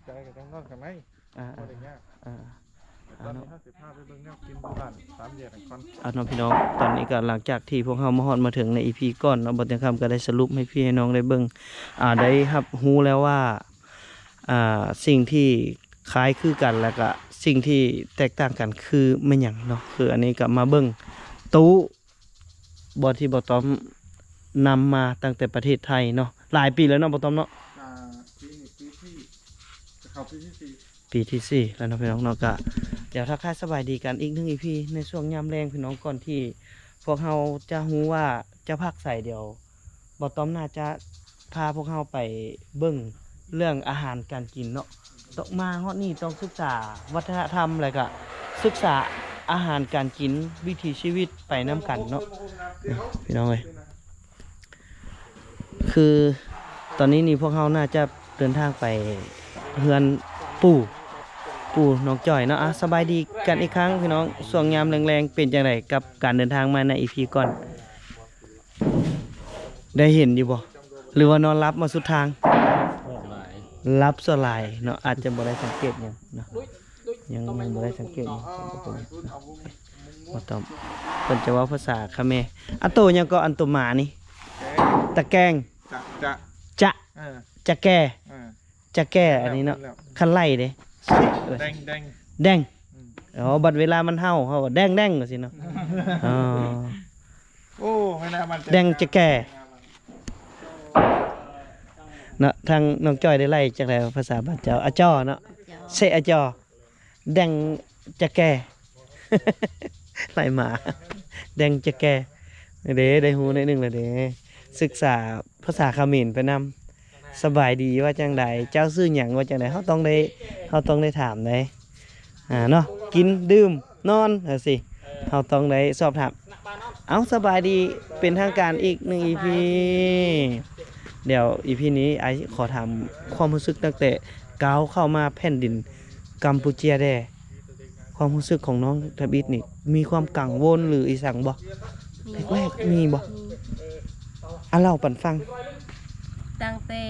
ໃຈກໍຈັ່ງນອນຂ້າງໃນ ອ່າ ບໍ່ໄດ້ຍາກ ອ່າ ຕອນນີ້ເຮົາຊິພາໄປເບິ່ງແນວກິນຢູ່ບ້ານສາມແຍກກັນກ່ອນ ເອົາເນາະພີ່ນ້ອງ. ຕອນນີ້ກໍຫຼັງຈາກທີ່ພວກເຮົາມາຮອດມາເຖິງໃນອີພີກ່ອນເນາະ ບ່າວຕຽງຄຳກໍໄດ້ສະຫຼຸບໃຫ້ພີ່ໃຫ້ນ້ອງໄດ້ເບິ່ງ ອ່າ ໄດ້ຮັບຮູ້ແລ້ວວ່າ ອ່າ ສິ່ງທີ່ຄ້າຍຄືກັນ ແລ້ວກະສິ່ງທີ່ແຕກຕ່າງກັນຄືແມ່ນຫຍັງເນາະ. ຄືອັນນີ້ກໍມາເບິ່ງຕູ້ ບ່ອນທີ່ບ່າວຕ້ອມນຳມາຕັ້ງແຕ່ປະເທດໄທເນາະ ຫຼາຍປີແລ້ວເນາະບ່າວຕ້ອມເນາະ. ອ່າ ປີນີ້ປີທີ່ ຈະເຂົ້າປີທີສີ່ ປີທີສີ່ແລ້ວເນາະພີ່ນ້ອງເນາະ. ກະດຽວທັກທາຍສະບາຍດີກັນອີກໜຶ່ງອີພີໃນຊ່ວງຍາມແລງພີ່ນ້ອງ ກ່ອນທີ່ພວກເຮົາຈະຮູ້ວ່າຈະພັກໃສ. ດຽວບ່າວຕ້ອມໜ້າຈະພາພວກເຮົາໄປເບິ່ງເລື່ອງອາຫານການກິນເນາະ. ຕ້ອງມາຮອດນີ້ຕ້ອງສຶກສາວັດທະນະທຳ ແລ້ວກະສຶກສາອາຫານການກິນ ວິຖີຊີວິດໄປນຳກັນເນາະ ພີ່ນ້ອງເອີຍ. ຄືຕອນນີ້ນີ້ພວກເຮົາໜ້າຈະເດີນທາງໄປເຮືອນປູ່ ປູ່ນ້ອງຈ້ອຍເນາະ. ອ່ະ ສະບາຍດີກັນອີກຄັ້ງພີ່ນ້ອງ ຊ່ວງຍາມແລງໆ ເປັນຈັ່ງໃດກັບການເດີນທາງມາໃນອີພີກ່ອນ? ໄດ້ເຫັນຢູ່ບໍ່ ຫຼືວ່ານອນຫຼັບມາສຸດທາງ? ຫຼັບສ່ວນຫຼາຍເນາະ ອາດຈະບໍ່ໄດ້ສັງເກດຫຍັງເນາະ ຍັງ ຍັງບໍ່ໄດ້ສັງເກດຫຍັງ. ບໍ່ຕ້ອງ ເພິ່ນຈະເວົ້າພາສາຂະແມ. ອັນໂຕຫຍັງກໍ ອັນໂຕໝານີ້? ຕະແກງ ຈະ ຈະ ຈະ ເອີ ຈະແກ ເອີ ຈະແກ ອັນນີ້ເນາະ ແລ້ວ ຄັນໄລ່ເດ້ ແດງ ແດງ ແດງ. ອືມ ອໍ ບັດເວລາມັນເຫົ່າ ເຮົາກໍແດງ ແດງ ວ່າຊີ້ເນາະ. ອໍ ໂອ້ ເວລາມັນ ແດງຈະແກເນາະ. ທາງນ້ອງຈ້ອຍໄດ້ໄລ່ຈັ່ງໃດພາສາບ້ານເຈົ້າ? ອາຈໍເນາະ ເຊອາຈໍ ແດງຈະແກ ໄລ່ໝາ ແດງຈະແກເດ້. ໄດ້ຮູ້ໜ້ອຍໜຶ່ງແລ້ວເດ້ ສຶກສາພາສາຂະເໝນໄປນຳ. ສະບາຍດີວ່າຈັ່ງໃດ? ເຈົ້າຊື່ຫຍັງວ່າຈັ່ງໃດ? ເຮົາຕ້ອງໄດ້ ເຮົາຕ້ອງໄດ້ຖາມໃດ໋ ອ່າ ເນາະ ກິນດື່ມນອນຈັ່ງຊີ້ ເຮົາຕ້ອງໄດ້ສອບຖາມ. ເອົາ ສະບາຍດີເປັນທາງການອີກໜຶ່ງອີພີ ສະບາຍດີ. ດຽວອີພີນີ້ອ້າຍຂໍຖາມຄວາມຮູ້ສຶກຕັ້ງແຕ່ກ້າວເຂົ້າມາແຜ່ນດິນກຳປູເຈຍແດ່. ຄວາມຮູ້ສຶກຂອງນ້ອງທຳອິດນີ້ ມີຄວາມກັງວົນ ຫຼື ອີສັງບໍ່? ມີ ແລກໆ ມີບໍ່? ມີ ອ່ະ ເລົ່າປັນຟັງ. ຕັ້ງແຕ່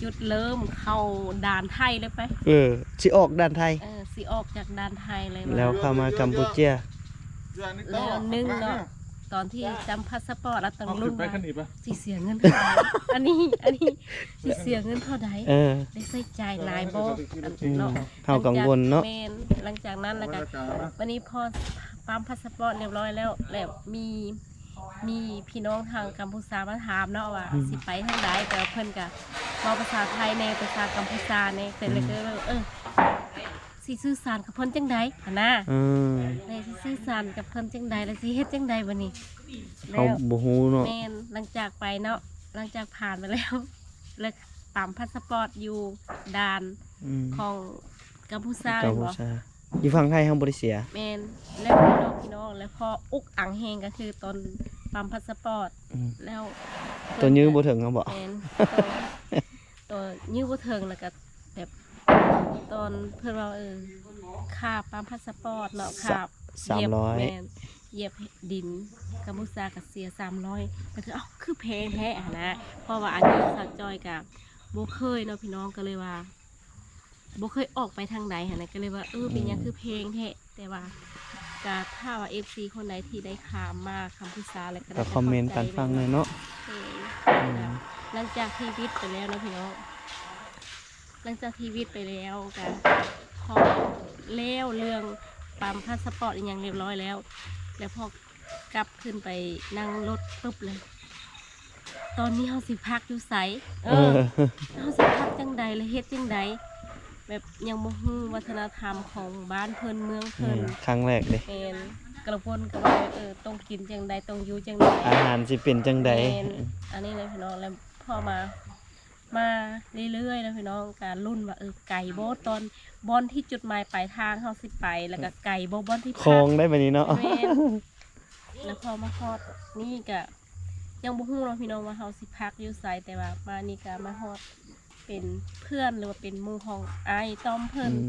ຈຸດເລີ່ມເຂົ້າດ່ານໄທເລີຍໄປ. ເອີ ຊິອອກດ່ານໄທ. ເອີ ຊິອອກຈາກດ່ານໄທເລີຍ. ແລ້ວເຂົ້າມາກຳປູເຈຍ ແລ້ວໜຶ່ງເນາະ ຕອນທີ່ຈຳພາສະປອດ ລະຕ້ອງລຸ້ນວ່າຊິເສຍເງິນເທົ່າໃດ ອັນນີ້ ອັນນີ້ຊິເສຍເງິນເທົ່າໃດ? ເອີ ໄດ້ໃຊ້ຈ່າຍຫຼາຍບໍ່? ອັນເນາະ ເຮົາກັງວົນເນາະ. ແມ່ນ ຫຼັງຈາກນັ້ນລະກະ ບັດນີ້ພໍປ້ຳພາສະປອດລຽບຮ້ອຍແລ້ວ ແລ້ວມີ ມີພີ່ນ້ອງທາງກຳພູຊາມາຖາມເນາະວ່າ ອືມ ຊິໄປທາງໃດ ແຕ່ວ່າເພິ່ນກະເວົ້າພາສາໄທແດ່ ພາສາກຳພູຊາແດ່ ເພິ່ນ ອືມ ກໍເລີຍວ່າ ເອີ ຊິສື່ສານກັບເພິ່ນຈັ່ງໃດຫັ້ນນະ. ເອີ ແລ້ວຊິສື່ສານກັບເພິ່ນຈັ່ງໃດ ແລ້ວຊິເຮັດຈັ່ງໃດບັດນີ້? ເຮົາບໍ່ຮູ້ເນາະ. ແມ່ນ ຫຼັງຈາກໄປເນາະ ຫຼັງຈາກຜ່ານໄປແລ້ວ ແລ້ວປ້ຳພາສະປອດຢູ່ດ່ານ ອືມ ຂອງກຳພູຊາ ກຳພູຊາ ແມ່ນບໍ່? ຢູ່ຝັ່ງໄທເຮົາບໍ່ໄດ້ເສຍ. ແມ່ນ ແລ້ວພີ່ນ້ອງ ພີ່ນ້ອງ ແລ້ວພໍອຸກອັງແຮງກໍຄືຕອນປ້ຳພາສະປອດ ອືມ ແລ້ວ ໂຕຍື່ນບໍ່ເຖິງເຮົາບໍ? ແມ່ນ ໂຕ ໂຕຍື່ນບໍ່ເຖິງ ແລ້ວກໍແບບ ຕອນເພິ່ນວ່າ ເອີ ຄ່າປ້ຳພາສະປອດເນາະ ສາມ ຄ່າ ສາມຮ້ອຍ ແມ່ນ ຢຽບດິນກຳພູຊາກໍເສຍສາມຮ້ອຍ ກໍຄື ເອົ້າ ຄືແພງແທ້ຫັ້ນນະ ເພາະວ່າອັນນີ້ສາວຈ້ອຍກໍບໍ່ເຄີຍເນາະ ພີ່ນ້ອງ ກໍເລີຍວ່າ ບໍ່ເຄີຍອອກໄປທາງໃດຫັ້ນນະ ກໍເລີຍວ່າ ເອີ ເປັນຫຍັງ ອືມ ຄືແພງແທ້? ແຕ່ວ່າກໍຖ້າວ່າເອັຟຊີຄົນໃດທີ່ໄດ້ຂ້າມມາກຳພູຊາແລ້ວ ກໍໜ້າຈະເຂົ້າໃຈ ກໍຄອມເມັນປັນຟັງແດ່ເນາະ. ເອີ ອືມ ຫຼັງຈາກທີ່ວິດໄປແລ້ວເນາະ ພີ່ນ້ອງ ຫຼັງຈາກທີ່ວິດໄປແລ້ວ ກໍພໍແລ້ວເລື່ອງປ້ຳພາສະປອດອີ່ຫຍັງລຽບຮ້ອຍແລ້ວ ແລ້ວພໍ ກັບຂຶ້ນໄປນັ່ງລົດປຶບເລີຍ ຕອນນີ້ເຮົາຊິພັກຢູ່ໃສ? ເອີ ເອີ ເຮົາຊິພັກຈັ່ງໃດ ແລະ ເຮັດຈັ່ງໃດ? ແບບຍັງບໍ່ຮູ້ວັດທະນະທຳຂອງບ້ານເພິ່ນເມືອງເພິ່ນ ອືມ ຄັ້ງແລກເດ້. ແມ່ນ ກະລະວົນກະວ່າ ເອີ ຕ້ອງກິນຈັ່ງໃດ ຕ້ອງຢູ່ຈັ່ງໃດ ອາຫານຊິເປັນຈັ່ງໃດ. ແມ່ນ ອັນນີ້ແຫຼະພີ່ນ້ອງ ແລ້ວພໍມາ ມາເລື້ອຍໆເນາະພີ່ນ້ອງ ກະລຸ້ນວ່າ ເອີ ໄກບໍ່ ຕອນບ່ອນທີ່ຈຸດໝາຍປາຍທາງເຮົາຊິໄປ ແລ້ວກະໄກບໍ່ບ່ອນທີ່ພັກ ຄອງໄດ້ບາດນີ້ເນາະ. ແມ່ນ ແລ້ວພໍມາຮອດນີ້ກະຍັງບໍ່ຮູ້ເນາະພີ່ນ້ອງວ່າເຮົາຊິພັກຢູ່ໃສ ແຕ່ວ່າມານີ້ກະມາຮອດເປັນເພື່ອນ ຫຼືວ່າເປັນໝູ່ຂອງອ້າຍຕ້ອມເພິ່ນ. ອື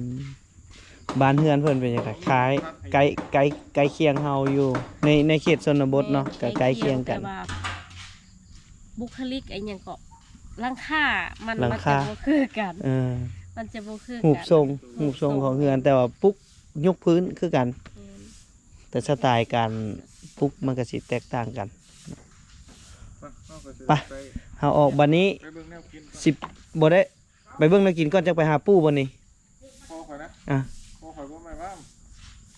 ມ ບ້ານເຮືອນເພິ່ນເປັນຈັ່ງໃດ? ຄ້າຍ ໃກ້ ໃກ້ ໃກ້ຄຽງເຮົາຢູ່ ໃນ ໃນເຂດຊົນນະບົດເນາະ ແມ່ນ ກະໃກ້ຄຽງກັນ ແຕ່ວ່າບຸກຄະລິກອີ່ຫຍັງເກາະ ຫຼັງຄາມັນ ຫຼັງຄາ ມັນຈະບໍ່ຄືກັນ. ເອີ ມັນຈະບໍ່ຄືກັນ ຮູບຊົງ ຮູບຊົງຂອງເຮືອນ ແຕ່ວ່າປຸກຍົກພື້ນຄືກັນ ແມ່ນ ແຕ່ສະໄຕລ໌ການປຸກມັນກໍຊິແຕກຕ່າງກັນ. ໄປ ເຮົາອອກບັດນີ້ ໄປເບິ່ງແນວກິນກ່ອນ ຊິບໍ່ໄດ້ ໄປເບິ່ງແນວກິນກ່ອນ ຈັ່ງໄປຫາປູ່ບໍ່ນີ້? ພໍ່ຂ້ອຍນະ ອ່ະ ພໍ່ຂ້ອຍບໍ່ແມ່ນວ່າ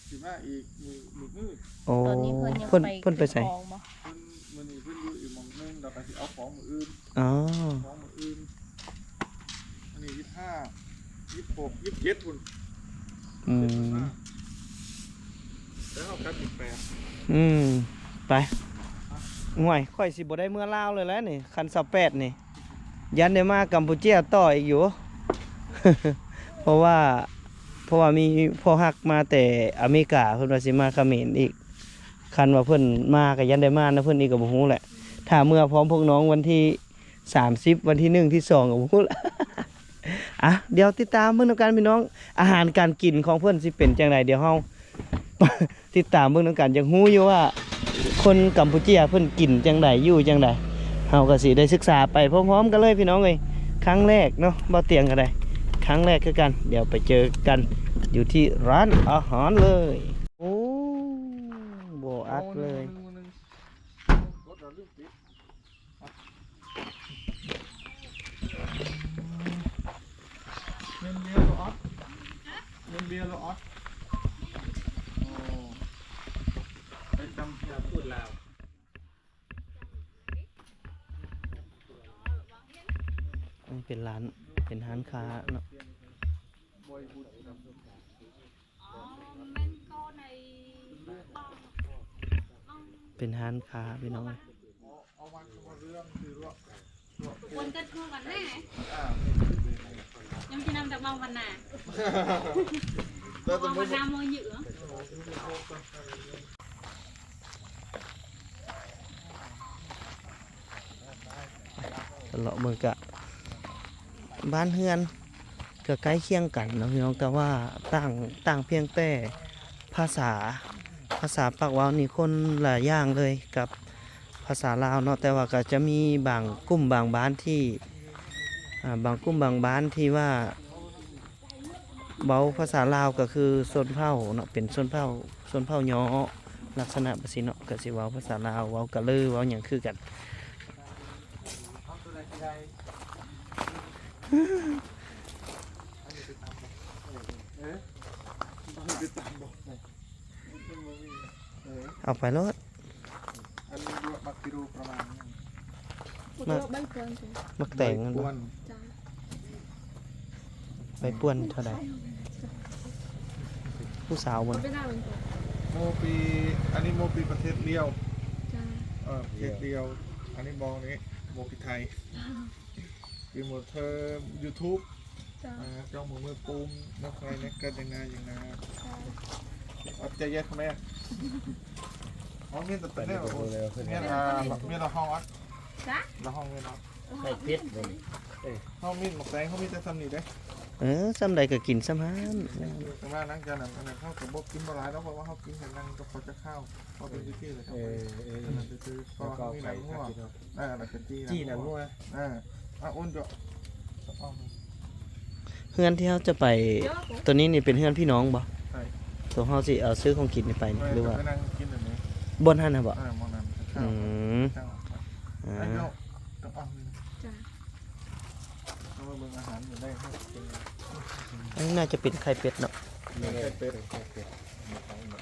ຊິມາອີກມື້ ມື້ ມື້ ໂອ້ ຕອນນີ້ເພິ່ນຍັງ ເພິ່ນ ໄປ ເພິ່ນໄປໃສ? ເກັບຂອງບໍ່? ເພິ່ນ ມື້ນີ້ເພິ່ນຢູ່ອີກໝ່ອງໜຶ່ງ ແລ້ວກໍຊິເອົາຂອງມື້ອື່ນ ອໍ ຂອງມື້ອື່ນ ອັນນີ້ ຊາວຫ້າ ຊາວຫົກ ຊາວເຈັດພຸ້ນ ອືມ ແລ້ວເຮົາກັບຊາວແປດ ອືມ ໄປ ຫວຍ ຂ້ອຍຊິບໍ່ໄດ້ເມືອລາວເລີຍແຫຼະນີ້ ຄັນຊາວແປດນີ້ ຢ້ານໄດ້ມາກຳປູເຈຍຕໍ່ອີກຢູ່ ເພາະວ່າ ເພາະວ່າມີພໍ່ຮັກມາແຕ່ອາເມລິກາ ເພິ່ນວ່າຊິມາຂະເໝນອີກ ຄັນວ່າເພິ່ນມາກໍຢ້ານໄດ້ມານຳເພິ່ນອີກກໍບໍ່ຮູ້ແຫຼະ ຖ້າເມືອພ້ອມພວກນ້ອງວັນທີສາມສິບ ວັນທີໜຶ່ງ ທີສອງ ກໍບໍ່ຮູ້ລະ. ອ່ະ ດຽວຕິດຕາມເບິ່ງນຳກັນພີ່ນ້ອງ ອາຫານການກິນຂອງເພິ່ນຊິເປັນຈັ່ງໃດ ດຽວເຮົາ ຕິດຕາມເບິ່ງນຳກັນ ຢາກຮູ້ຢູ່ວ່າຄົນກຳປູເຈຍເພິ່ນກິນຈັ່ງໃດ ຢູ່ຈັ່ງໃດ ເຮົາກໍຊິໄດ້ສຶກສາໄປພ້ອມໆກັນເລີຍພີ່ນ້ອງເອີຍ. ຄັ້ງແລກເນາະ ບ່າວຕຽງກໍໄດ້ ຄັ້ງແລກຄືກັນ ດຽວໄປເຈີກັນຢູ່ທີ່ຮ້ານອາຫານເລີຍ. ໂອ້ ບໍ່ອັດເລີຍ ເງິນເບຍບໍ່ອອດ ເງິນເບຍບໍ່ອອດ ໂອ້ ໄປຕຳເພຍ ອັນນີ້ເປັນຮ້ານ ເປັນຮ້ານຄ້າເນາະ ເປັນຮ້ານຄ້າພີ່ນ້ອງ. ປວນກັນຄູ່ກັນແນ່ ຍັງຊິນຳຈາກເວົ້າວັນໜ້າ ເວົ້າວັນໜ້າມໍເຍອະ. ເລາະເບິ່ງກະ ບ້ານເຮືອນ ກໍໃກ້ຄຽງກັນເນາະພີ່ນ້ອງ ແຕ່ວ່າຕ່າງ ຕ່າງພຽງແຕ່ພາສາ ພາສາປາກເວົ້ານີ້ຄົນລະຢ່າງເລີຍກັບພາສາລາວເນາະ ແຕ່ວ່າກໍຈະມີບາງກຸ່ມບາງບ້ານທີ່ ອ່າ ບາງກຸ່ມບາງບ້ານທີ່ວ່າເວົ້າພາສາລາວ ກໍຄືຊົນເຜົ່າເນາະ ເປັນຊົນເຜົ່າ ຊົນເຜົ່າຍໍ ລັກສະນະແບບຊີ້ເນາະ ກໍຊິເວົ້າພາສາລາວ ເວົ້າກະເລີ ເວົ້າຫຍັງຄືກັນ. ເອົາໄປໂລດ ອັນນີ້ມັກກິໂລປະມານ ໝາກ ໝາກແຕງນັ້ນບໍ່? ໄປປ່ວນເທົ່າໃດ? ຜູ້ສາວບໍ່? ໂມປີ ອັນນີ້ໂມປີປະເທດລຽວ ເອີ ປະເທດລຽວ ອັນນີ້ມອງນີ້ໂມປີໄທ ປີໂມເທີ ຢູທູບ ເຈົ້າ ເຈົ້າມືມືປູມ ນັກໄລນັກກັນ ຢ່າງນາ ຢ່າງນາ ອັດຈະແຍກແມ່ ເຮົາມີແຕ່ເປັນແນວ ມີແຕ່ເຮົາອັດ ຈະ ລະຫ້ອງມີເນາະ ໃສ່ເຜັດເລີຍ ເຮົາມີໝາກແຕງ ເຮົາມີແຕ່ຊ່ຳນີ້ເດ້ ເອີ ຊ່ຳໃດກໍກິນຊ່ຳຫັ້ນ ແຕ່ວ່າຫຼັງຈາກນັ້ນ ອັນນັ້ນເຮົາກໍບໍ່ກິນບໍ່ຫຼາຍດອກ ເພາະວ່າເຮົາກິນແຕ່ນັ່ງກັບເຂົາຈະຄາວ ເພາະເປັນພິທີແລ້ວ ເອີ ເອີ ເພາະວ່າເຮົາມີໜັງງົວ ອ່າ ແລ້ວກໍຈີ່ໜັງງົວ ອ່າ ອ່າ ໂອນເຈາະ ເຮືອນທີ່ເຮົາຈະໄປ ໂຕນີ້ນີ້ເປັນເຮືອນພີ່ນ້ອງບໍ່? ໃຊ່ ໂຕເຮົາຊິເອົາຊື້ຂອງກິນນີ້ໄປນີ້ ຫຼືວ່າ ໄປນັ່ງກິນອັນນີ້ ບ່ອນຫັ້ນນະບໍ່? ເອີ ບ່ອນນັ້ນ ອືມ ອ່າ ເອົາເນາະ ເອົາເນາະ ເອົາເບິ່ງອາຫານຢູ່ໄດ້ ອັນນີ້ໜ້າຈະເປັນໄຂ່ເປັດເນາະ ແມ່ນ ໄຂ່ເປັດ ໄຂ່ເປັດ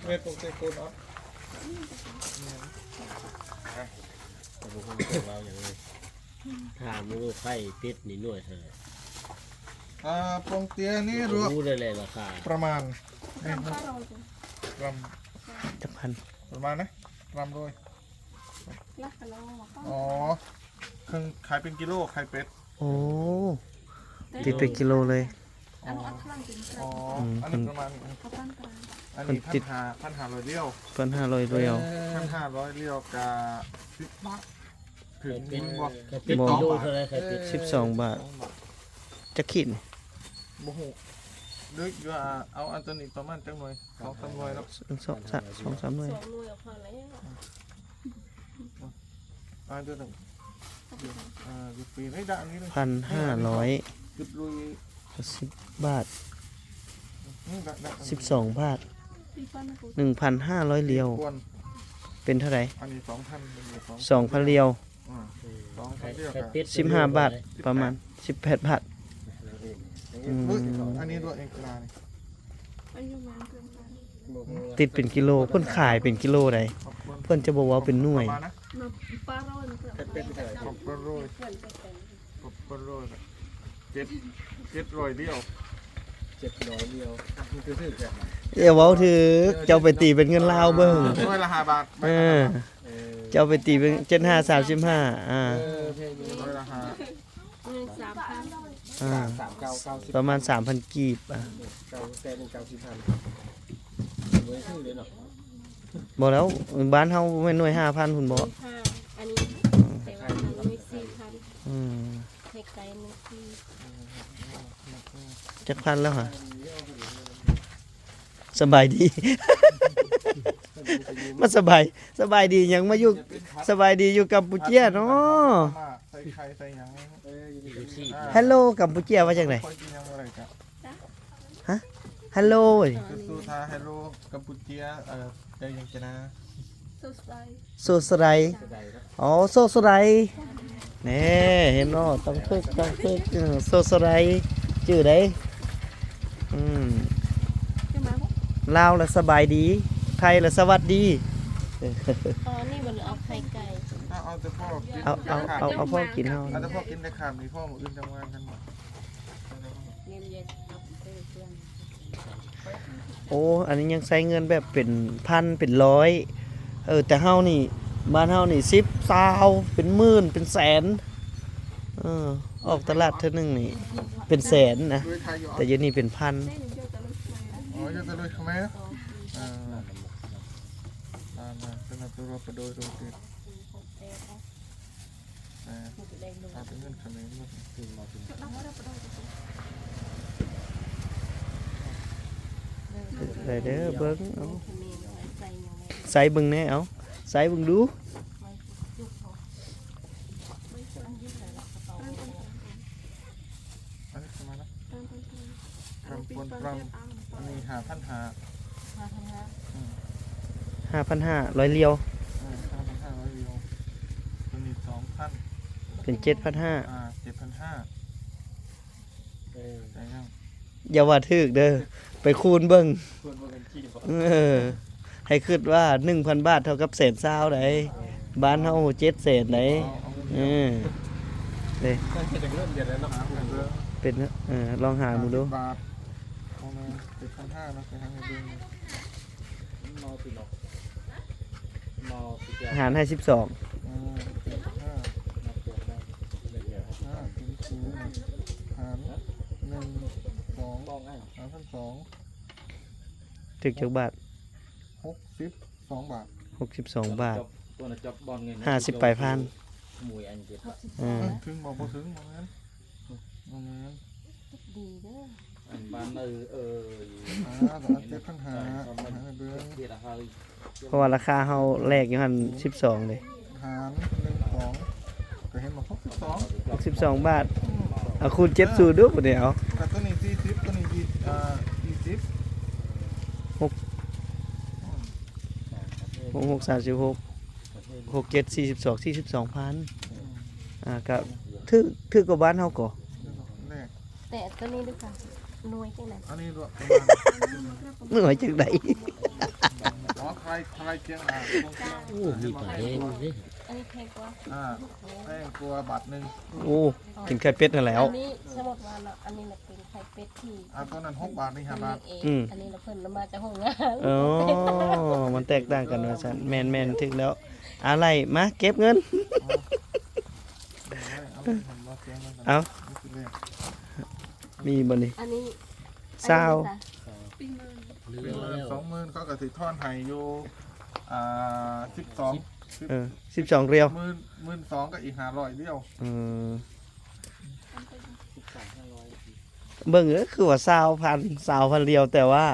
ແມ່ນ ຕົງໃສ່ໂກນເນາະ ແມ່ນ ແຕ່ບໍ່ຮູ້ເພິ່ນເວົ້າຫຍັງເລີຍ ຖາມວ່າໄຂ່ເປັດນີ້ໜ່ວຍເທົ່າໃດ? ອ່າ ປົງເຕຍນີ້ ບໍ່ຮູ້ເລີຍລາຄາ ປະມານ ກຣາມ ຈັກພັນ ປະມານນະ ກຣາມໂລຍ ຫຼັກກະໂລ ອໍ ເຄິ່ງ ຂາຍເປັນກິໂລ ໄຂ່ເປັດ ໂອ້ ຕີເປັນກິໂລເລີຍ ອໍ ອັນນີ້ປະມານ ອັນນີ້ ເພິ່ນຕິດ ພັນຫ້າ ພັນຫ້າຮ້ອຍລຽວ ພັນຫ້າຮ້ອຍລຽວ ເອີ ພັນຫ້າຮ້ອຍລຽວກະສິບບາດ ຖືກຢູ່ບໍ່? ສິບສອງບາດ ເອີ ສິບສອງບາດ ຈັກຂີດນີ້? ບໍ່ຮູ້ ເດີ ວ່າເອົາອັນຕົວນີ້ປະມານຈັກໜ່ວຍ? ສອງສາມໜ່ວຍເນາະ ສອງ ສອງ ສາມໜ່ວຍ ສອງໜ່ວຍເອົາພໍແລ້ວ ອ່າ ເດີ ອ່າ ຢູ່ປີໃດດະອັນນີ້ ພັນຫ້າຮ້ອຍ ຈຸດລຸຍ ສິບບາດ ສິບສອງບາດ ໜຶ່ງພັນຫ້າຮ້ອຍຫຼຽວ ເປັນເທົ່າໃດ? ອັນນີ້ສອງພັນ ສອງພັນຫຼຽວ ອືມ ສອງພັນຫຼຽວ ສິບຫ້າບາດ ປະມານສິບແປດບາດ ອືມ ອັນນີ້ດ້ວຍເອງກະລານີ້ ຕິດເປັນກິໂລ ເພິ່ນຂາຍເປັນກິໂລໃດ ເພິ່ນຈະບໍ່ເວົ້າເປັນໜ່ວຍ ປະມານນະ ປະມານ ເຈັດ ເຈັດຮ້ອຍຫຼຽວ ເຈັດຮ້ອຍຫຼຽວ ຖືກແທ້ ຢ່າເວົ້າຖືກ ເຈົ້າໄປຕີເປັນເງິນລາວເບິ່ງ ໜ່ວຍລະຫ້າບາດ ເອີ ເຈົ້າໄປຕີເປັນເຈັດຫ້າ ສາມສິບຫ້າ ອາ ໜ່ວຍລະຫ້າ ສາມພັນ ອາ ປະມານສາມພັນກີບ ອາ ເກົ້າແສນເກົ້າສິບພັນ ບໍ່ໄດ້ຖືກເລີຍເນາະ ບໍ່ແລ້ວ ບ້ານເຮົາແມ່ນໜ່ວຍຫ້າພັນພຸ້ນບໍ່? ໜ່ວຍຫ້າ ອັນນີ້ ແຕ່ວ່າໜ່ວຍສີ່ພັນ ອືມ ໃຫ້ໄກໜ່ວຍສີ່ ຈັກພັນແລ້ວຫະ? ສະບາຍດີ ມາສະບາຍ ສະບາຍດີຫຍັງ ມາຢູ່ ສະບາຍດີຢູ່ກຳປູເຈຍເນາະ ໃສ່ໄຂ່ໃສ່ຫຍັງ ເອີ ຢູ່ທີ່ ຮາໂລ ກຳປູເຈຍວ່າຈັ່ງໃດ? ຮະ? ຮາໂລ ສູ້ໆ ທາ ຮາໂລ ກຳປູເຈຍ ເອີ ໄດ້ຫຍັງຈະນາ ໂຊສະໄລ ໂຊສະໄລ ອໍ ໂຊສະໄລ ແນ່ ເຫັນບໍ່ ຕ້ອງຝຶກ ຕ້ອງຝຶກ ເອີ ໂຊສະໄລ ຈື່ໄດ້ ອືມ ລາວລະສະບາຍດີ ໄທລະສະຫວັດດີ ອໍ ນີ້ມັນເອົາໄຂ່ໄກ່ ເອົາ ເອົາແຕ່ພໍກິນ ເອົາ ເອົາ ເອົາ ເອົາພໍກິນເຮົາ ເອົາແຕ່ພໍກິນໄດ້ຄາບນີ້ ພໍມື້ອື່ນຈັ່ງວ່າກັນ ໂອ້ ອັນນີ້ຍັງໃຊ້ເງິນແບບເປັນພັນເປັນຮ້ອຍ ເອີ ແຕ່ເຮົານີ້ ບ້ານເຮົານີ້ສິບ ຊາວ ເປັນໝື່ນ ເປັນແສນ ເອີ ອອກຕະຫຼາດເທື່ອໜຶ່ງນີ້ເປັນແສນນະ ແຕ່ຢູ່ນີ້ເປັນພັນ ອໍ ຢູ່ຕະລຸຍຂະແມ ເອີ ໄດ້ເດີ ເບິ່ງເອົາ ໃສ່ເບິ່ງແດ່ ເອົາ ໃສ່ເບິ່ງດູ ອັນນີ້ປະມານນະ ກຳປວນປຣຳ ອັນນີ້ຫ້າພັນຫ້າ ຫ້າພັນຫ້າ ອືມ ຫ້າພັນຫ້າ ຮ້ອຍຫຼຽວ ເອີ ຫ້າພັນຫ້າ ຮ້ອຍຫຼຽວ ຕົວນີ້ສອງພັນ ເປັນເຈັດພັນຫ້າ ອ່າ ເຈັດພັນຫ້າ ເອີ ໄດ້ແລ້ວ ຢ່າວ່າຖືກເດີ ໄປຄູນເບິ່ງ ຄູນເບິ່ງກັນກີ່ ເອີ ໃຫ້ຄິດວ່າໜຶ່ງພັນບາດເທົ່າກັບແສນຊາວໃດ ເອີ ບ້ານເຮົາເຈັດແສນໃດ ເອີ ເອີ ເດ້ ເປັນ ເອີ ລອງຫາເບິ່ງດູ ຫ້າສິບບາດ ເອົາມາເຈັດພັນຫ້າເນາະ ໄປຫາໃຫ້ເບິ່ງ ຫານໃຫ້ສິບສອງ ເອີ ເຈັດພັນຫ້າ ຫ້າ ສູນສູນ ຫານ ໜຶ່ງ ສອງ ສາມພັນສອງ ຖືກຈັກບາດ? ຫົກສິບສອງບາດ ຫົກສິບສອງບາດ ຫ້າສິບປາຍພັນ ເອີ ເຖິງບໍ່? ບໍ່ເຖິງ ບໍ່ແມ່ນ ບໍ່ແມ່ນ ດີເດີ ອັນບ້ານເອີ ເອີ ຢູ່ ອ່າ ເຈັດພັນຫ້າ ເອົາໃຫ້ເບິ່ງ ເພາະວ່າລາຄາເຮົາແລກຢູ່ຫັ້ນສິບສອງເດ້ ຫານ ໜຶ່ງ ສອງ ກໍເຫັນບໍ່? ຫົກສິບສອງ ຫົກສິບສອງບາດ ອືມ ເອົາຄູນເຈັດສູນດູບາດນີ້ ເອົາ ກໍຕົວນີ້ສີ່ສິບ ຕົວນີ້ ເອີ ສີ່ສິບ ຫົກ ອືມ ຫົກ ຫົກ ສາມສິບຫົກ ຫົກ ເຈັດ ສີ່ສິບສອງ ສີ່ສິບສອງພັນ ອືມ ອ່າ ກໍຖືກ ຖືກກວ່າບ້ານເຮົາກໍ ແລກ ແຕ່ຕົວນີ້ດູກະ ໜ່ວຍຈັ່ງໃດ? ອັນນີ້ປະມານ ໜ່ວຍຈັ່ງໃດ? ອໍ ຄາຍ ຄາຍກຽງ ອ່າ ໂອ້ ມີປາແດງເດ້ ອັນນີ້ແພງກວ່າ ອ່າ ແພງກວ່າບາດໜຶ່ງ ໂອ້ ກິນໄຂ່ເປັດຫັ້ນແຫຼ້ວ ອັນນີ້ສົມມຸດວ່າເນາະ ອັນນີ້ລະເປັນໄຂ່ເປັດທີ່ ອ່າ ຕອນນັ້ນຫົກບາດ ນີ້ຫ້າບາດ ອືມ ອັນນີ້ລະເພິ່ນລະມາຈາກໂຮງງານ ອໍ ມັນແຕກຕ່າງກັນວ່າຊັ້ນ ແມ່ນໆ ຖືກແລ້ວ ອາ ໄລ່ມາເກັບເງິນ ເອົາ ມີບໍ່ນີ້? ອັນນີ້ ຊາວ ສອງໝື່ນ ເຂົາກໍຊິທອນໃຫ້ຢູ່ ອ່າ ສິບສອງ ເອີ ສິບສອງຣຽວ ໝື່ນ ໝື່ນສອງ ກໍອີກຫ້າຮ້ອຍຣຽວ ເອີ ເບິ່ງເອີ ຄືວ່າຊາວພັນ ຊາວພັນຣຽວ ແຕ່ວ່າ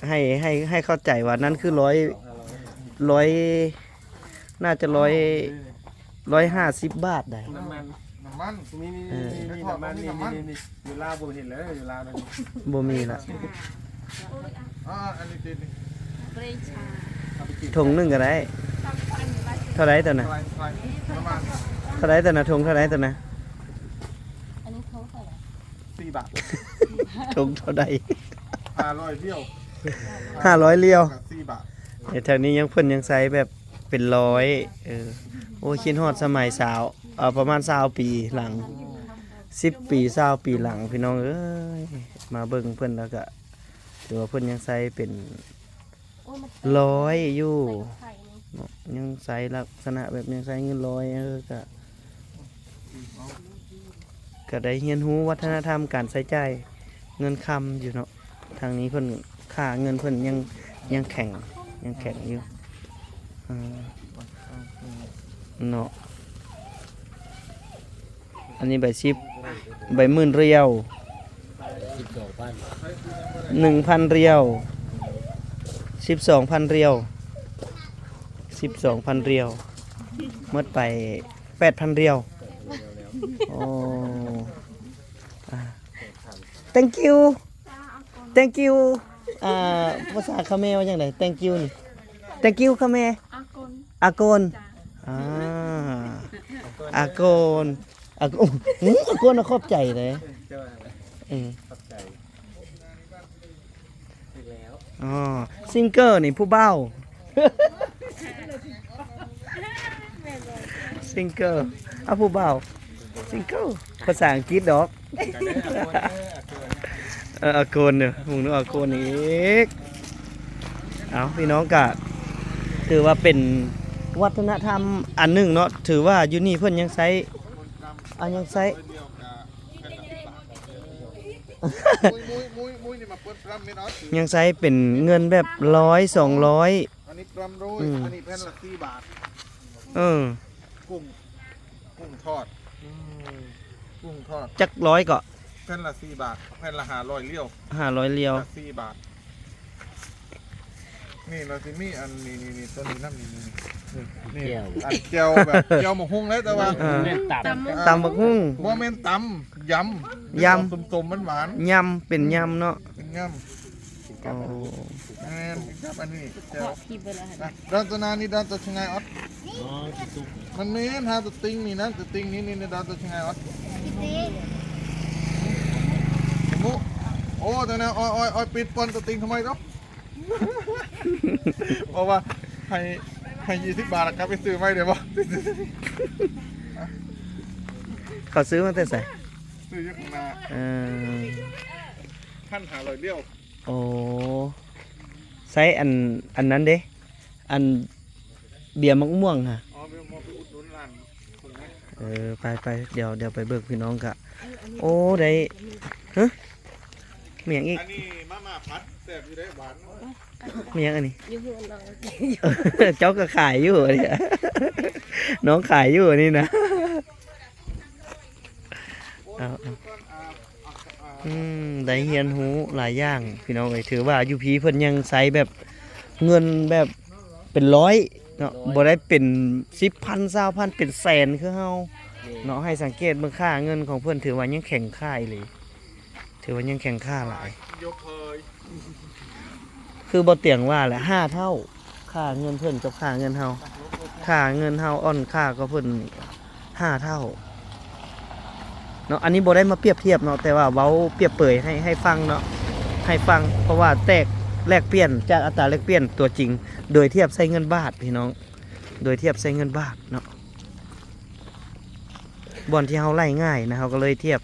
ໃຫ້ ໃຫ້ ໃຫ້ເຂົ້າໃຈວ່ານັ້ນຄືຮ້ອຍ ຮ້ອຍ ໜ້າຈະຮ້ອຍ ຮ້ອຍຫ້າສິບບາດໃດ ນ້ຳມັນ ນ້ ມັນ ນີ້ ນີ້ ເອີ ນີ້ ນີ້ ນ້ຳມັນ ນີ້ ນີ້ ນີ້ ນີ້ ຢູ່ລາວບໍ່ເຫັນເລີຍ ຢູ່ລາວນັ້ນ ບໍ່ມີລະ. ອ່າ ອັນນີ້ຕິດນີ້ ເບຣນຊາ ເອົາໄປກິນ ຖົງໜຶ່ງກໍໄດ້. ເທົ່າໃດຕົວນະ? ປະມານ ເທົ່າໃດຕົວນະ? ຖົງເທົ່າໃດຕົວນະ? ອັນນີ້ຖົງເທົ່າໃດ? ສີ່ບາດ. ຖົງເທົ່າໃດ? ຫ້າຮ້ອຍຫຼຽວ ຫ້າຮ້ອຍຫຼຽວ ສີ່ບາດ. ເອີ ແຖວນີ້ຍັງ ເພິ່ນຍັງໃຊ້ແບບເປັນຮ້ອຍ. ເອີ ໂອ້ ຄິດຮອດສະໄໝສາວ ເອີ ປະມານຊາວປີຫຼັງ ສິບປີ ຊາວປີຫຼັງ ພີ່ນ້ອງເອີຍ. ມາເບິ່ງເພິ່ນແລ້ວກະ ຖືວ່າເພິ່ນຍັງໃຊ້ເປັນ ໂອ້ຍ ມັນ ຮ້ອຍຢູ່ ໃສ່ກັບໄຂ່ນີ້ ເນາະ ຍັງໃຊ້ລັກສະນະແບບຍັງໃຊ້ເງິນຮ້ອຍ. ເອີ ກະ ກະໄດ້ຮຽນຮູ້ວັດທະນະທຳການໃຊ້ຈ່າຍເງິນຄຳຢູ່ເນາະ. ທາງນີ້ເພິ່ນ ຄ່າເງິນເພິ່ນຍັງ ຍັງແຂງ ຍັງແຂງຢູ່. ເອີ ເນາະ ອັນນີ້ໃບສິບ ໃບໝື່ນຫຼຽວ ສິບສອງພັນ ໜຶ່ງພັນຫຼຽວ ສິບສອງພັນຫຼຽວ ສິບສອງພັນຫຼຽວ ໝົດໄປແປດພັນຫຼຽວ. ໂອ້ ອ່າ thank you thank you ອ່າ ພາສາຂະແມວ່າຈັ່ງໃດ? Thank you ນີ້ thank you ຂະແມ ອາກົນ ອາກົນ ຈ້າ ອ່າ ອາກົນ ອາກົນ ອາກົນ ຂອບໃຈເດ້. ເຈົ້າ ເອີ ຂອບໃຈ. ອໍ ຊິງເກີນີ້ຜູ້ບ່າວ ຊິງເກີ ເອົາ ຜູ້ບ່າວ ຊິງເກີ ພາສາອັງກິດດອກ. ເອີ ອາໂກນເດີ ໝູ່ອາໂກນອີກ. ເອົາ ພີ່ນ້ອງ ກະຖືວ່າເປັນວັດທະນະທຳອັນໜຶ່ງເນາະ ຖືວ່າຢູ່ນີ້ເພິ່ນຍັງໃຊ້ ອັນ ຍັງໃຊ້ ຍັງໃຊ້ເປັນເງິນແບບຮ້ອຍ ສອງຮ້ອຍ. ອັນນີ້ກຣາມໂດຍ ອືມ ອັນນີ້ແຜ່ນລະສີ່ບາດ. ເອີ ກຸ້ງ ກຸ້ງທອດ ອືມ ກຸ້ງທອດ ຈັກຮ້ອຍເກາະ? ແຜ່ນລະສີ່ບາດ ແຜ່ນລະຫ້າຮ້ອຍຫຼຽວ ຫ້າຮ້ອຍຫຼຽວ ສີ່ບາດ. ນີ້ລະຊິມີອັນນີ້ໆ ຕົວນີ້ນຳ ນີ້ໆ ນີ້ ແຈ່ວ ອັນແຈ່ວແບບແຈ່ວໝາກຫຸ່ງເດ້ ແຕ່ວ່າ ເອີ ຕຳ ຕຳໝາກຫຸ່ງ ບໍ່ແມ່ນຕຳ ຍຳ ຍຳ ເປັນສົ້ມໆ ຫວານໆ ຍຳ ເປັນຍຳເນາະ ເປັນຍຳ. ໂອ້ ແມ່ນ ກິນກັບອັນນີ້ ເຈາະ ແຈ່ວ ທີ່ເບີລະຫັ້ນນະ ດອນຕະນານີ້ ດອນຕະຊະງາຍອອດ. ອໍ ຊິສຸກ ມັນແມ່ນຫາຕົວຕິງນີ້ນະ ຕົວຕິງນີ້ ນີ້ ນີ້ ດອນຕະຊະງາຍອອດ. ໂອ້ ແຕ່ແນວ ໂອ້ຍ ໂອ້ຍ ໂອ້ຍ ປິດປ່ອນຕົວຕິງທຳໄມເນາະ? ເພາະວ່າໃຫ້ ໃຫ້ ຊາວບາດ ກັບໄປຊື້ໃໝ່ໄດ້ບໍ່? ເຂົາຊື້ມາແຕ່ໃສ? ຊື້ຢູ່ຂ້າງໜ້າ ເອີ ພັນຫ້າຮ້ອຍຫຼຽວ. ໂອ້ ໃຊ້ອັນ ອັນນັ້ນເດ້ ອັນເບຍໝາກມ່ວງຫະ. ອໍ ເບຍໝາກມ່ວງ ໄປອຸດໜູນຮ້ານເພິ່ນນະ. ເອີ ໄປໆ ດຽວ ດຽວໄປເບິ່ງ ພີ່ນ້ອງກະ ໂອ້ ໄດ້ ຮະ ມີຫຍັງອີກ? ອັນນີ້ມາມ່າຜັດ ແຊບຢູ່ເດ້ ຫວານ. ມີຫຍັງອັນນີ້? ຢູ່ເຮືອນນ້ອງ ເຈົ້າກໍຂາຍຢູ່ອັນນີ້ ນ້ອງຂາຍຢູ່ອັນນີ້ນະ. ເອົາ ເອົາ ອືມ ໄດ້ຮຽນຮູ້ຫຼາຍຢ່າງ ພີ່ນ້ອງເອີຍ. ຖືວ່າຢູ່ພີ້ເພິ່ນຍັງໃຊ້ແບບເງິນແບບເປັນຮ້ອຍເນາະ ບໍ່ໄດ້ເປັນສິບພັນ ຊາວພັນ ເປັນແສນຄືເຮົາເນາະ. ໃຫ້ສັງເກດເບິ່ງຄ່າເງິນຂອງເພິ່ນ ຖືວ່າຍັງແຂງຄ່າອີ່ຫຼີ ຖືວ່າຍັງແຂງຄ່າຫຼາຍ. ຄືບໍ່ຕຽງວ່າແຫຼະ ຫ້າເທົ່າ ຄ່າເງິນເພິ່ນກັບຄ່າເງິນເຮົາ ຄ່າເງິນເຮົາອ່ອນຄ່າກວ່າເພິ່ນຫ້າເທົ່າເນາະ. ອັນນີ້ບໍ່ໄດ້ມາປຽບທຽບເນາະ ແຕ່ວ່າເວົ້າປຽບເປີຍໃຫ້ ໃຫ້ຟັງເນາະ ໃຫ້ຟັງ ເພາະວ່າແຕກ ແລກປ່ຽນຈາກອັດຕາແລກປ່ຽນຕົວຈິງ ໂດຍທຽບໃສ່ເງິນບາດ ພີ່ນ້ອງ ໂດຍທຽບໃສ່ເງິນບາດເນາະ. ບ່ອນທີ່ເຮົາໄລ່ງ່າຍນະ ເຮົາກໍເລີຍທຽບ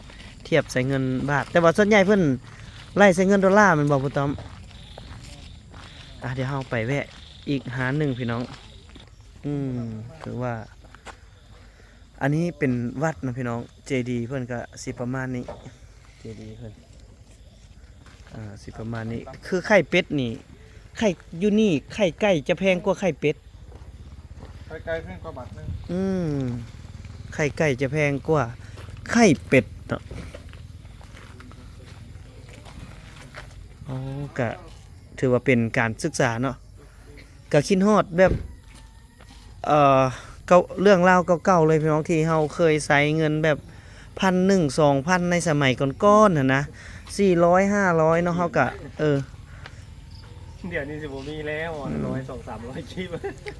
ທຽບໃສ່ເງິນບາດ ແຕ່ວ່າສ່ວນໃຫຍ່ເພິ່ນໄລ່ໃສ່ເງິນໂດລາແມ່ນບໍ່ ພໍ່ຕ້ອມ? ອ່າ ດຽວເຮົາໄປແວະອີກຮ້ານໜຶ່ງ ພີ່ນ້ອງ. ອືມ ຖືວ່າ ອັນນີ້ເປັນວັດນະ ພີ່ນ້ອງ ເຈດີເພິ່ນກະຊິປະມານນີ້ ເຈດີເພິ່ນ ອ່າ ຊິປະມານນີ້. ຄືໄຂ່ເປັດນີ້ ໄຂ່ ຢູ່ນີ້ໄຂ່ໄກ່ຈະແພງກວ່າໄຂ່ເປັດ. ໄຂ່ໄກ່ແພງກວ່າບາດໜຶ່ງ. ອືມ ໄຂ່ໄກ່ຈະແພງກວ່າໄຂ່ເປັດເນາະ. ໂອ້ ກະຖືວ່າເປັນການສຶກສາເນາະ. ກະຄິດຮອດແບບ ເອີ ເກົ່າ ເລື່ອງລາວເກົ່າໆເລີຍ ພີ່ນ້ອງ ທີ່ເຮົາເຄີຍໃຊ້ເງິນແບບ ພັນໜຶ່ງ ສອງພັນ ໃນສະໄໝກ່ອນໆຫັ້ນນະ ສີ່ຮ້ອຍ ຫ້າຮ້ອຍເນາະ ເຮົາກະ ເອີ ດຽວນີ້ຊິບໍ່ມີແລ້ວ ອືມ ຮ້ອຍ ສອງ ສາມຮ້ອຍກີບ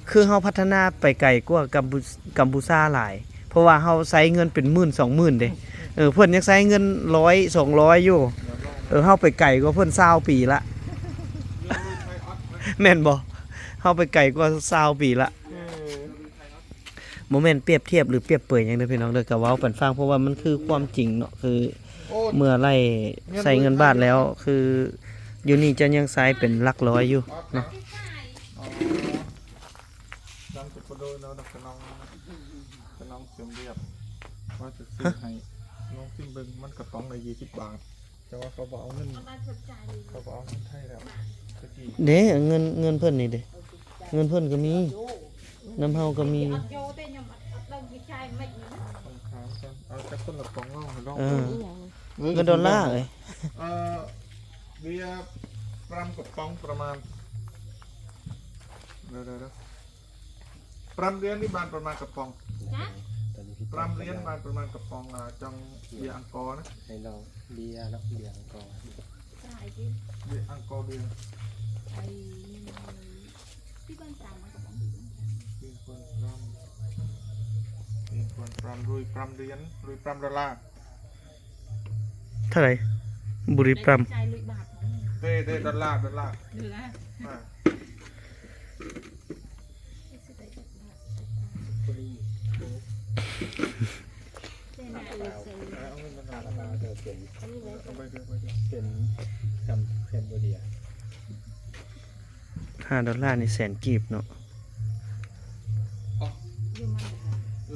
ຄືເຮົາພັດທະນາໄປໄກກວ່າກັມພູ ກັມພູຊາຫຼາຍ ເພາະວ່າເຮົາໃຊ້ເງິນເປັນໝື່ນ ສອງໝື່ນເດ້ ເອີ ເພິ່ນຍັງໃຊ້ເງິນຮ້ອຍ ສອງຮ້ອຍຢູ່ ເອີ ເຮົາໄປໄກກວ່າເພິ່ນຊາວປີລະ ແມ່ນບໍ່? ເຮົາໄປໄກກວ່າຊາວປີລະ ເອີ ບໍ່ແມ່ນປຽບທຽບ ຫຼື ປຽບເປີຍຫຍັງເດີພີ່ນ້ອງເດີ ກະເວົ້າປັນຟັງ ເພາະວ່າມັນຄືຄວາມຈິງເນາະ ຄືເມື່ອໄລ່ໃສ່ເງິນບາດແລ້ວ ຄືຢູ່ນີ້ຈະຍັງໃຊ້ເປັນຫຼັກຮ້ອຍຢູ່ເນາະ ຈຳຈະບໍ່ໂດຍເນາະ ກະນ້ອງ ກະນ້ອງເສຍມວຽບ ວ່າຈະຊື້ໃຫ້ ລອງຊິມເບິ່ງ ມັນກະປ໋ອງລະຊາວບາດ ແຕ່ວ່າເຂົາບໍ່ເອົາເງິນ ເຂົາບໍ່ເອົາເງິນໄທແລ້ວ ແຕ່ກີ້ ເດ້ ເງິນ ເງິນເພິ່ນນີ້ເດ້ ເງິນເພິ່ນກະມີ ນຳເຮົາກະມີ ເອົາຈັກຄົນລະປ໋ອງ ລອງໃຫ້ລອງ ເອີ ເງິນດອນລາເອີຍ ເອີ ເບຍ ປ໋ອງກະປ໋ອງປະມານ ເດີໆ ປ໋ອງລຽນນີ້ບານປະມານກະປ໋ອງ ຮະ ປ໋ອງລຽນບານປະມານກະປ໋ອງ ອ່າ ຈັ່ງເບຍອັງກໍນະ ໃຫ້ລອງເບຍເນາະ ເບຍອັງກໍ ເບຍອັງກໍ ເບຍ ໄອ້ ທີ່ບານປະມານກະປ໋ອງ ເບຍປ໋ອງ ເບຍປ໋ອງ ລຸຍປ໋ອງລຽນ ລຸຍປ໋ອງດອນລາ ເທົ່າໃດ? ບຸຣີປ໋ອງ ເດ້ ເດ້ ດອນລາ ດອນລາ ດອນລາ ອ່າ ເອົາເງິນດອນລາ ເອົາໄປເດີ ໄປເດີ ເປັນ ເປັນ Cambodia ຫ້າດອນລານີ້ແສນກີບເນາະ ເບິ່ງ ເອີ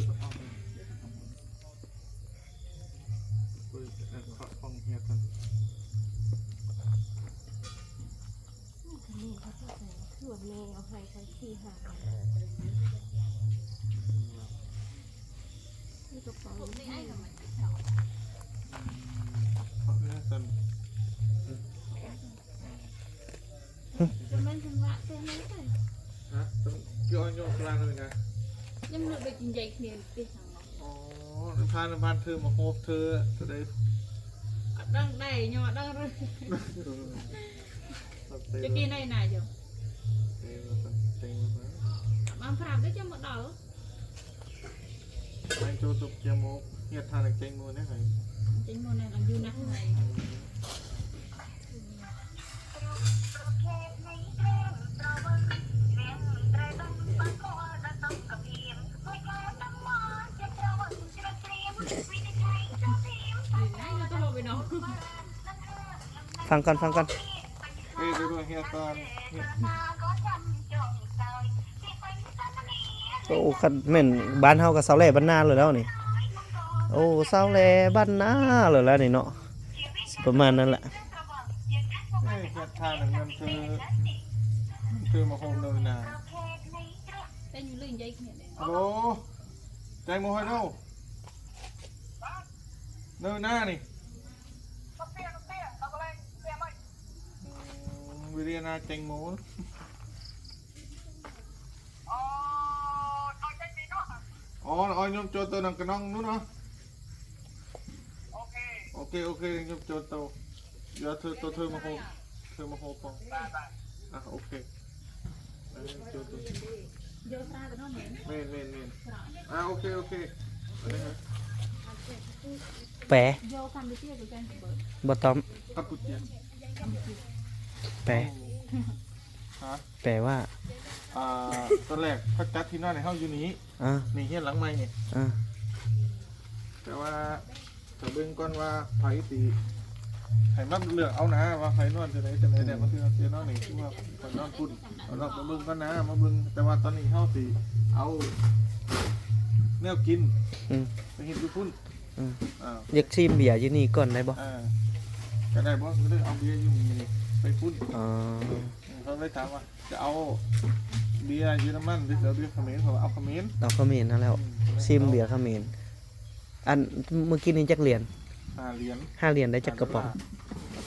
ຂອງເຮຍກ່ອນ ອັນນີ້ເຂົາເຈົ້າໃສ່ ຄືວ່າແມ່ເອົາໃຫ້ຂ້ອຍສີ່ຫ້າອັນ ມີກະເປົາ ຂອງເຮຍກ່ອນ ຈະແມ່ນຊັ້ນວະ ແຕ່ນັ້ນ ຮະ ຕ້ອງ ຄືເອົາໂຍກລາງເລີຍນະ ຍັງເລືອກໄດ້ຈິນໃຫຍ່ເຂມເປັນຫຍັງວະ ອໍ ຜ່ານ ຜ່ານຖືມາໂຮບເທີ ຈະໄດ້ ອະດັງໄດ້ຍອດດັງເລີຍ ຈະກີນໄດ້ນາຢູ່ ເອີ ມາພຣາບໄດ້ຈະໝົດດອກ ໄປໂຈໂຕກຽໂມ ເຮັດທານແຈງໂມແດ່ໃຫ້ ແຈງໂມແດ່ ລຳຢູ່ນະ ຟັງກ່ອນ ຟັງກ່ອນ ເອີ ເດີ ເດີ ເຮັດກ່ອນ ໂອ້ ຄັນແມ່ນບ້ານເຮົາກະຊາວແຫຼບ້ານນາເລີຍແລ້ວນີ້ ໂອ້ ຊາວແຫຼບ້ານນາເລີຍແລ້ວນີ້ເນາະ ຊິປະມານນັ້ນແຫຼະ ເອີ ເຮັດທາງນັ້ນ ເງິນຊື້ ຊື້ມາໂຮມເນີນນາ ຮາໂລ ແຕງໂມ ຮາໂລ ເນີນນານີ້ ອືມ ວິທະຍານາແຕງໂມ ອໍ ເອົາໂຍມໂຈໂຕນຳກະນ້ອງນູ້ນເນາະ ໂອເຄ ໂອເຄ ໂອເຄ ໂຍມໂຈໂຕ ດຽວເທີ ໂຕເທີມາໂຮມ ເທີມາໂຮມປອງ ອ່ະ ໂອເຄ ໂຈໂຕ ແມ່ນໆໆ ອ່າ ໂອເຄ ໂອເຄ ແປ ບໍ່ຕ້ອງ ກຳປູເຈຍ ແປ ຮະ ແປວ່າ ອ່າ ຕອນແລກເຂົາຈັດທີ່ນອນໃຫ້ເຮົາຢູ່ນີ້ ອ່າ ນີ້ເຮືອນຫຼັງໃໝ່ນີ້ ອ່າ ແຕ່ວ່າ ກະເບິ່ງກ່ອນວ່າໃຜຊິ ໃຫ້ມາເລືອກເອົານະ ວ່າໃຜນອນເທື່ອໃດຈັ່ງໃດແດ່ ບາງເທື່ອ ບາງເທື່ອນອນນີ້ ຄືວ່າຂ້ອຍນອນພຸ້ນ ເຮົາລອງໄປເບິ່ງກ່ອນນະ ມາເບິ່ງ ແຕ່ວ່າຕອນນີ້ເຮົາຊິເອົາແນວກິນ ອືມ ໄປເຮັດຢູ່ພຸ້ນ ອືມ ອ່າ ຢາກຊີມເບຍຢູ່ນີ້ກ່ອນໄດ້ບໍ່? ເອີ ກະໄດ້ບໍ່? ກະໄດ້ເອົາເບຍຢູ່ນີ້ໄປພຸ້ນ ອໍ ເຂົາເລີຍຖາມວ່າ ຈະເອົາເບຍເຢຍລະມັນ ຫຼື ຈະເອົາເບຍຂະເໝນ? ເຂົາວ່າເອົາຂະເໝນ ເອົາຂະເໝນຫັ້ນແຫຼ້ວ ຊິມເບຍຂະເໝນ ອັນ ມື້ກີ້ນີ້ຈັກຫຼຽນ? ຫ້າຫຼຽນ ຫ້າຫຼຽນໄດ້ຈັກກະປ໋ອງ?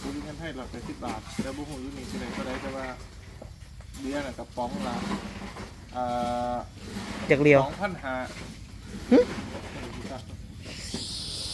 ຄືເງິນໄທ ຮ້ອຍແປດສິບບາດ ແຕ່ບໍ່ຮູ້ຢູ່ນີ້ຊິໄດ້ເທົ່າໃດ ແຕ່ວ່າເບຍນະກະປ໋ອງລະ ເອີ ຈັກຫຼຽວ? ສອງພັນຫ້າ ຫຶ? ເອີ ຢູ່ຊະ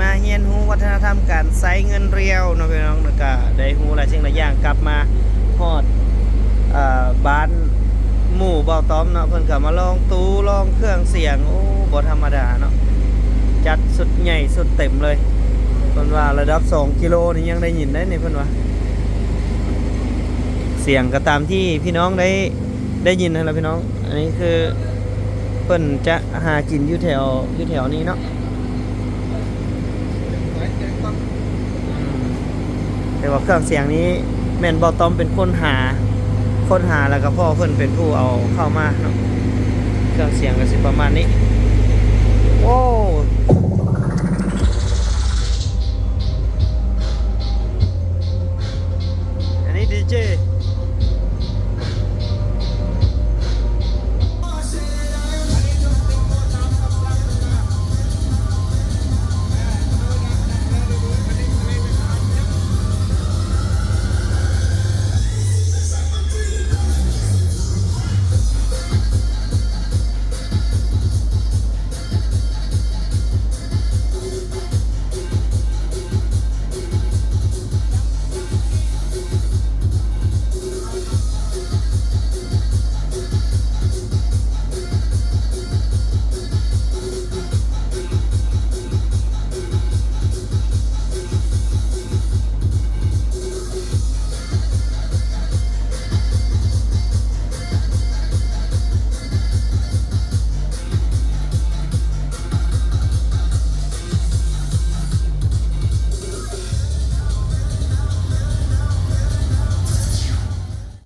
ມາຮຽນຮູ້ວັດທະນະທຳການໃຊ້ເງິນຣຽວເນາະພີ່ນ້ອງ ແລ້ວກະໄດ້ຮູ້ຫຼາຍສິ່ງຫຼາຍຢ່າງ. ກັບມາຮອດ ເອີ ບ້ານໝູ່ເບົາຕ້ອມເນາະ ເພິ່ນກະມາລອງຕູ້ລອງເຄື່ອງສຽງ. ໂອ້ ບໍ່ທຳມະດາເນາະ ຈັດຊຸດໃຫຍ່ຊຸດເຕັມເລີຍ. ເພິ່ນວ່າລະດັບສອງກິໂລນີ້ຍັງໄດ້ຍິນໄດ໋ນີ້ ເພິ່ນວ່າ. ສຽງກະຕາມທີ່ພີ່ນ້ອງໄດ້ ໄດ້ຍິນຫັ້ນລະພີ່ນ້ອງ. ອັນນີ້ຄືເພິ່ນຈະຫາກິນຢູ່ແຖວ ຢູ່ແຖວນີ້ເນາະ. ອືມ ແຕ່ວ່າເຄື່ອງສຽງນີ້ແມ່ນເບົາຕ້ອມເປັນຄົນຫາ ຄົ້ນຫາ ແລ້ວກະພໍ່ເພິ່ນເປັນຜູ້ເອົາເຂົ້າມາເນາະ. ເຄື່ອງສຽງກະຊິປະມານນີ້. ໂອ້ ອັນນີ້ດີເຈ